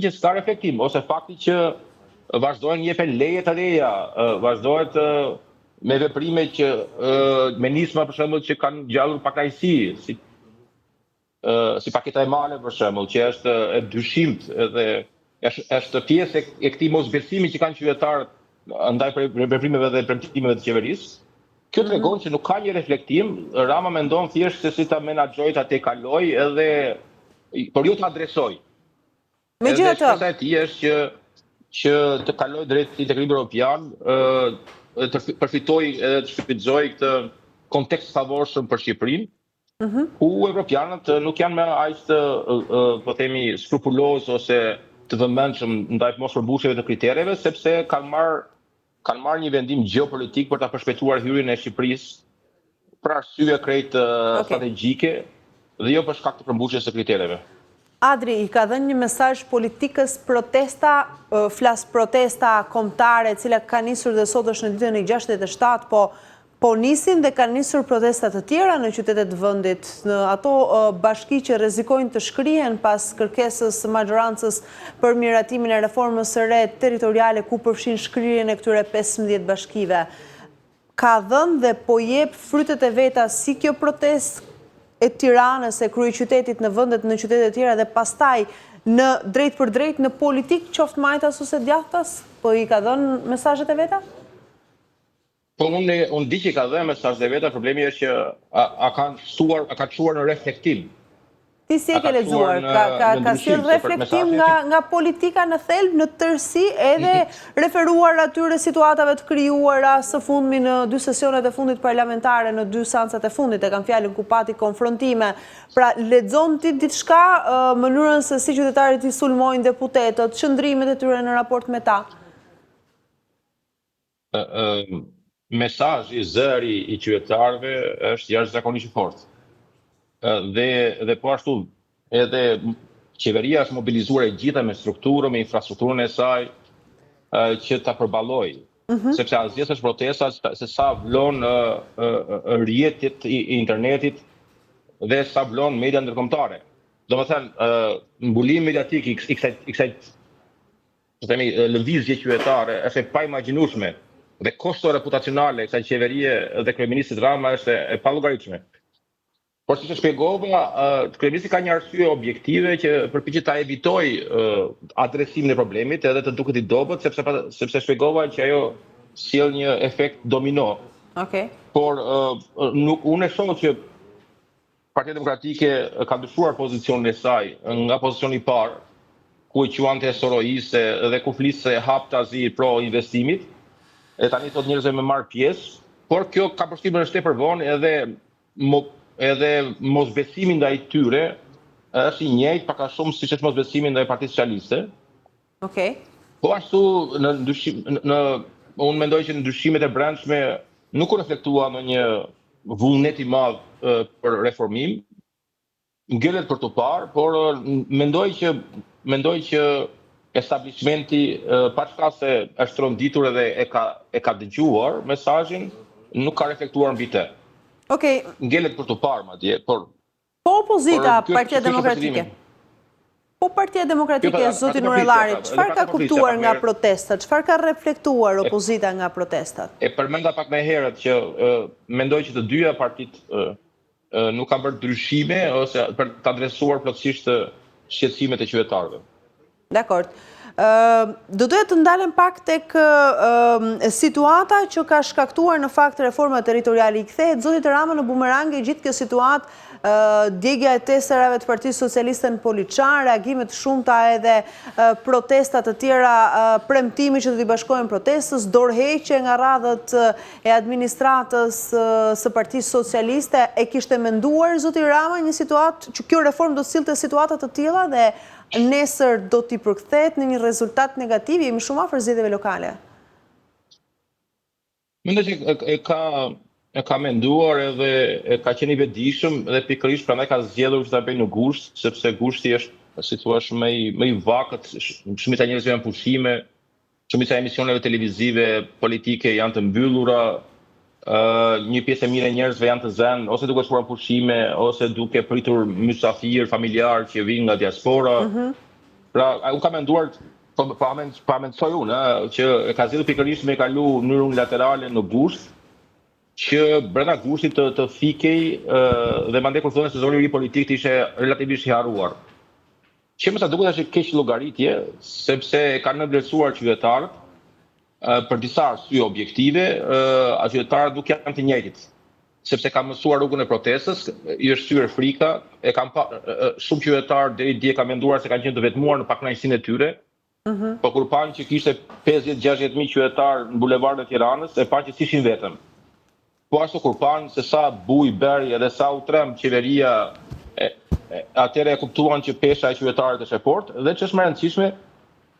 Që s'ka reflektim ose fakti që vazhdojnë jepen leje të reja, vazhdohet me veprime që me nisma për shembull që kanë ngjallur pakënaqësi, si si paketa e maleve për shembull, që është e dyshimtë edhe është është pjesë e këtij mosbesimi që kanë qytetarët ndaj veprimeve dhe premtimeve të qeverisë. Kjo mhm. tregon që nuk ka një reflektim, Rama mendon thjesht se si ta menaxhojë, ta tejkalojë edhe por jo ta adresojë. Megjithatë, Edhe shpresa e tij është që që të kalojë drejt integrimit europian, ë të përfitojë edhe të shfrytëzojë këtë kontekst të favorshëm për Shqipërinë, mm -hmm. ku evropianët nuk janë më aq të po themi skrupuloz ose të vëmendshëm ndaj mospërmbushjeve të kritereve, sepse kanë marrë kanë marrë një vendim gjeopolitik për ta përshpejtuar hyrjen e Shqipërisë për arsye krejt okay. strategjike dhe jo për shkak të përmbushjes së kritereve. Adri, i ka dhënë një mesazh politikës protesta, flas protesta kombëtare, e cila ka nisur dhe sot është në ditën e 67, po Po nisin dhe kanë nisur protesta të tjera në qytete të vendit, në ato bashki që rrezikojnë të shkrihen pas kërkesës së maxhorancës për miratimin e reformës së re territoriale ku përfshin shkrirjen e këtyre 15 bashkive. Ka dhënë dhe po jep frytet e veta si kjo protestë e Tiranës, e kryeqytetit në vendet në qytete të tjera dhe pastaj në drejtpërdrejt në politikë qoftë majtas ose djathtas, po i ka dhënë mesazhet e veta? Po unë unë di që ka dhënë mesazhet e veta, problemi është që a, a kanë shtuar, a ka çuar në reflektim. Ti si e ke lexuar? Ka ka ka sjellë reflektim nga nga politika në thelb, në tërësi, edhe referuar atyre situatave të krijuara së fundmi në dy sesionet e fundit parlamentare, në dy seancat e fundit, e kam fjalën ku pati konfrontime. Pra, lexon ti diçka mënyrën se si qytetarët i sulmojnë deputetët, qëndrimet e tyre në raport me ta? mesazhi, zëri i qytetarëve është jashtëzakonisht i fortë. Dhe dhe po ashtu edhe qeveria është mobilizuar e gjitha me strukturën, me infrastrukturën e saj që ta përballojë. Mm -hmm. Sepse asgjë s'është protesta se sa vlon rrjetet e internetit dhe sa vlon media ndërkombëtare. Domethënë, mbulimi mediatik i kësaj i kësaj të themi lëvizje qytetare është e paimagjinueshme dhe kosto reputacionale e kësaj qeverie dhe kryeministrit Rama është e pallogaritshme. Por siç e shpjegova, kryeministri ka një arsye objektive që përpiqet ta evitojë adresimin e problemit edhe të duket i dobët sepse sepse shpjegova që ajo sjell një efekt domino. Okej. Okay. Por nuk unë e shoh që Partia Demokratike ka ndryshuar pozicionin e saj nga pozicioni i parë, ku e quante soroiste dhe ku fliste haptazi pro investimit, e tani thotë njerëzve me marrë pjesë, por kjo kam përshtypjen është tepër vonë edhe mo, edhe mosbesimi ndaj tyre është i njëjtë pak a shumë siç është mosbesimi ndaj Partisë Socialiste. Okej. Po ashtu në ndryshim në unë mendoj që në ndryshimet e brendshme nuk u reflektua ndonjë vullnet i madh për reformim. Ngelet për t'u parë, por mendoj që mendoj që establishmenti paçka se është tronditur edhe e ka e ka dëgjuar mesazhin, nuk ka reflektuar mbi të. Okej. Ngelet për t'u parë madje, por Po opozita, Partia Demokratike. Po Partia Demokratike, zoti Nurellari, çfarë ka kuptuar nga protestat? Çfarë ka reflektuar opozita nga protestat? E përmenda pak më herët që mendoj që të dyja partitë nuk kanë bërë ndryshime ose për të adresuar plotësisht shqetësimet e qytetarëve. Dakord. Do doja të ndalem pak tek situata që ka shkaktuar në fakt reforma territoriale. I kthehet zotit Rama në bumerang e gjithë kjo situatë, djegia e teserave të Partisë Socialiste në Poliçan, reagime të shumta edhe protesta të tjera, premtimi që do t'i bashkohen protestës, dorëheqje nga radhët e administratës së Partisë Socialiste. E kishte menduar zoti Rama një situatë që kjo reformë do të sillte situata të tilla dhe Nesër do t'i përkthehet në një rezultat negativ, jemi shumë afër zgjedhjeve lokale. Mendoj që e ka e ka menduar edhe e ka qenë i vetëdijshëm dhe pikërisht prandaj ka zgjedhur që ta bëjë në gusht, sepse gushti është, si thua, më i më i vakët, shumica e njerëzve janë pushime, Shumica e emisioneve televizive politike janë të mbyllura, një pjesë e mirë e njerëzve janë të zënë ose duke shkuar në pushime ose duke pritur mysafirë familjarë që vijnë nga diaspora. Mm -hmm. Pra, unë kam menduar, po po po mendoj unë, ë, që e ka zgjedhur pikërisht me kalu në mënyrë unilaterale në gusht, që brenda gushtit të të fikej dhe mandej kur fillonte sezoni i ri politik të ishte relativisht i harruar. Që me sa duket është keqllogaritje, sepse e kanë nënvlerësuar qytetarët për disa arsye objektive, a qytetarët nuk janë të njëjtit, sepse kanë mësuar rrugën e protestës, i është thyer frika, e kanë pa shumë qytetarë deri dje kanë menduar se kanë qenë të vetmuar në pakënaqësinë e tyre, mhm. po kur panë që kishte 50-60 mijë qytetarë në bulevardin e Tiranës, e panë që s'ishin vetëm. Po ashtu kur panë se sa bujë bëri edhe sa u tremb qeveria, atëherë e kuptuan që pesha e qytetarit është e fortë dhe ç'është më e rëndësishme,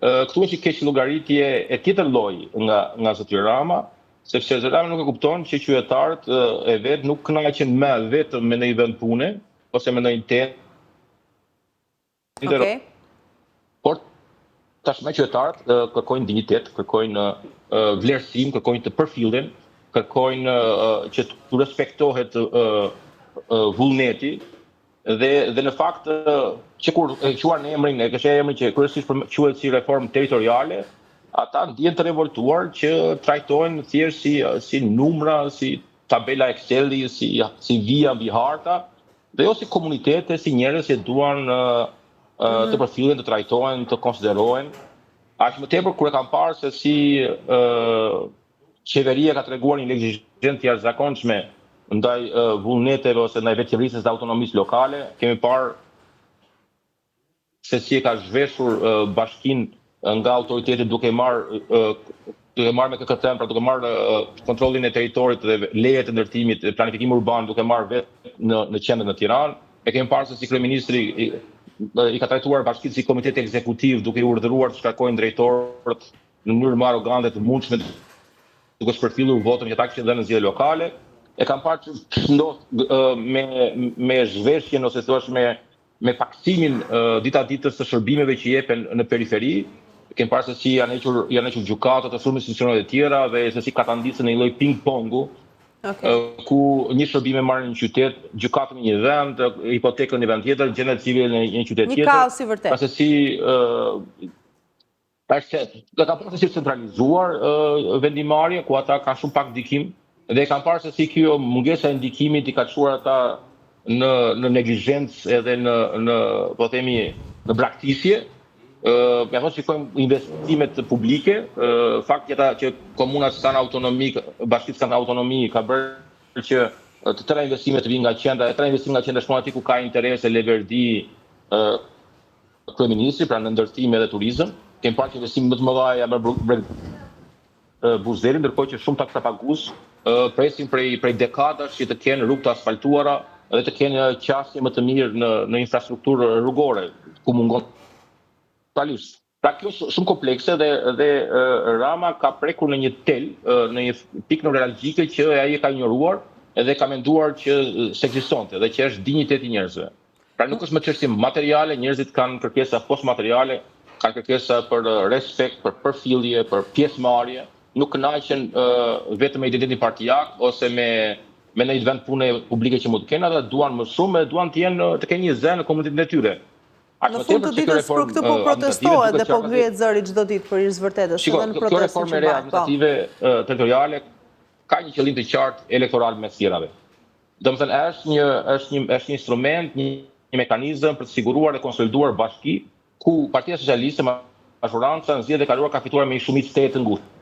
këtu është një keqllogaritje e tjetër lloj nga nga zoti Rama, sepse zoti Rama nuk e kupton që qytetarët e vet nuk kënaqen më vetëm me ndonjë vend pune ose me ndonjë tender. Okay. Por tashmë qytetarët kërkojnë dinjitet, kërkojnë vlerësim, kërkojnë të përfillen, kërkojnë që të respektohet vullneti dhe dhe në fakt që kur e quan emrin, e kështë emrin që kryesisht quhet si reformë territoriale, ata ndihen të revoltuar që trajtohen thjesht si si numra, si tabela Exceli, si si vija mbi harta, dhe jo si komunitete, si njerëz që duan të mhm. përfillen, të trajtohen, të konsiderohen. Aq më tepër kur e kam parë se si qeveria ka treguar një neglizhencë të jashtëzakonshme ndaj vullneteve ose ndaj vetëqeverisjes dhe autonomisë lokale, kemi parë se si e ka zhveshur bashkinë nga autoriteti duke marrë duke marrë me KKTM, pra duke marrë kontrollin e territorit dhe lejet e ndërtimit, planifikim urban duke marrë vetë në në qendër në Tiranë. E kemi parë se si kryeministri i, i ka trajtuar bashkitë si komitet ekzekutiv duke i urdhëruar të shkarkojnë drejtorët në mënyrë më arrogante të mundshme duke shpërfillur votën që ata kishin dhënë në zgjedhje lokale. E kam parë që ç'ndodh me me zhveshjen ose thua me me pakësimin dita ditës të shërbimeve që jepen në periferi. Kemi parë se si janë hequr janë hequr gjykatat e shumë institucione të tjera dhe se si katandisën në një lloj ping-pongu. Okay. ku një shërbim e marrin në qytet, gjykatën në një vend, hipotekën në një vend tjetër, gjendja civile në një qytet tjetër. Një kaos i vërtetë. Pra se si Është dhe ka parë se si është centralizuar vendimmarrja ku ata kanë shumë pak ndikim dhe e kanë parë se si kjo mungesa e ndikimit i ka çuar ata në në neglizhencë edhe në në po themi në braktisje. Ë, mjafton të shikojmë investimet publike, ë fakti ata që komunat s'kanë autonomi, bashkitë s'kanë autonomi, ka bërë që të tëra investimet të vinë nga qendra, e tëra investimet nga qendra shkojnë aty ku ka interese, leverdi, ë kryeministri, pra në ndërtim edhe turizëm. Kemi parë që investimet më të mëdha janë bërë breg buzë detit, ndërkohë që shumë taksapagues presin prej prej dekadash që të kenë rrugë të asfaltuara dhe të kenë qasje më të mirë në në infrastrukturë rrugore, ku mungon totalisht. Pra kjo është shumë komplekse dhe dhe Rama ka prekur në një tel, në një pikë neuralgjike që ai e ka injoruar edhe ka menduar që s'ekzistonte dhe që është dinjiteti i njerëzve. Pra nuk është më çështje materiale, njerëzit kanë kërkesa postmateriale, kanë kërkesa për respekt, për përfillje, për pjesëmarrje, nuk kënaqen vetëm me identitetin partiak ose me me ndonjë vend pune publike që mund të kenë, ata duan më shumë dhe duan të jenë të kenë një zë në komunitetin e tyre. Aq Në fund të ditës për këtë po protestohet dhe po ngrihet zëri çdo ditë për hir të vërtetës, edhe në protestën që Kjo reformë e re po. administrative territoriale ka një qëllim të qartë elektoral mes tjerave. Domethënë është një është një është një instrument, një, një mekanizëm për të siguruar dhe konsoliduar bashki ku Partia Socialiste mazhoranca në zgjedhjet e kaluara ka fituar me një shumicë tejet të ngushtë.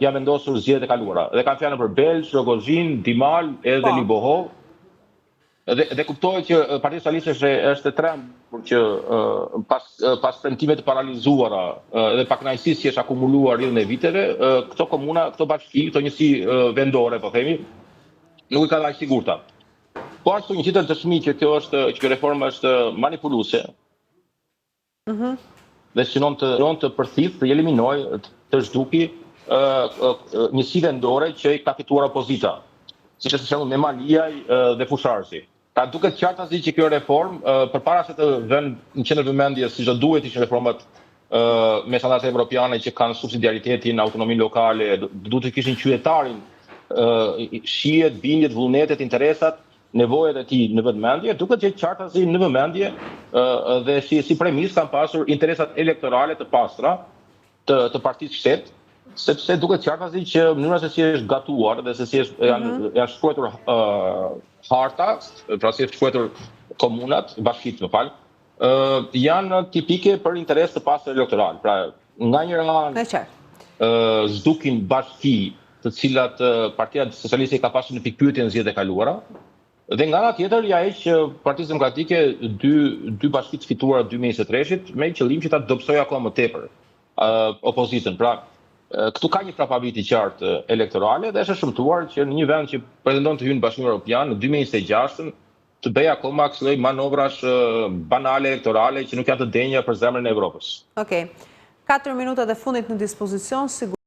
Janë vendosur zgjedhjet e kaluara dhe kam fjalën për Belsh, Rrogozhinë, Dimal edhe po. Libohovë. Dhe dhe kuptohet që Partia Socialiste është është e trembur që pas pas premtimeve të paralizuara dhe pakënaqësisë që është akumuluar rrjedhën e viteve, këto komuna, këto bashki, këto njësi vendore, po themi, nuk i ka aq sigurta. Po ashtu një tjetër dëshmi që kjo është që kjo reformë është manipuluese, Mhm. Dhe synon të synon të përthithë, të eliminojë, të zhduki ë njësi vendore që i ka fituar opozita, siç është për shembull Memaliaj dhe Fushë-Arrëzi. Pra duket qartazi që kjo reformë përpara se të vënë në qendër vëmendjes siç do duhet ishin reformat me standarde evropiane që kanë subsidiaritetin, autonominë lokale, duhet të kishin qytetarin shijet, bindjet, vullnetet, interesat. nevojat e tij në vëmendje, duket që qartazi në vëmendje dhe si si premisë kanë pasur interesat elektorale të pastra të të partisë shtet, sepse duket qartazi që mënyra se si është gatuar dhe se si është janë mm -hmm. janë shkruar uh, harta, pra si është shkruar komunat, bashkitë, më fal, uh, janë tipike për interes të pastër elektoral. Pra, nga njëra anë ë zhdukin bashki të cilat Partia Socialiste i ka pasur në pikëpyetje në zgjedhjet e kaluara, dhe nga ana tjetër ia heq Partisë Demokratike dy dy bashki të fituara 2023-shit me qëllim që ta dobësojë akoma më tepër opozitën. Pra, këtu ka një prapavijë të qartë elektorale dhe është e shëmtuar që në një vend që pretendon të hyjë në Bashkimin Evropian në 2026-ën të bëjë akoma kësi lloj manovrash banale elektorale që nuk janë të denja për zemrën e Evropës. Okej. 4 minutat e fundit në dispozicion, sigurisht.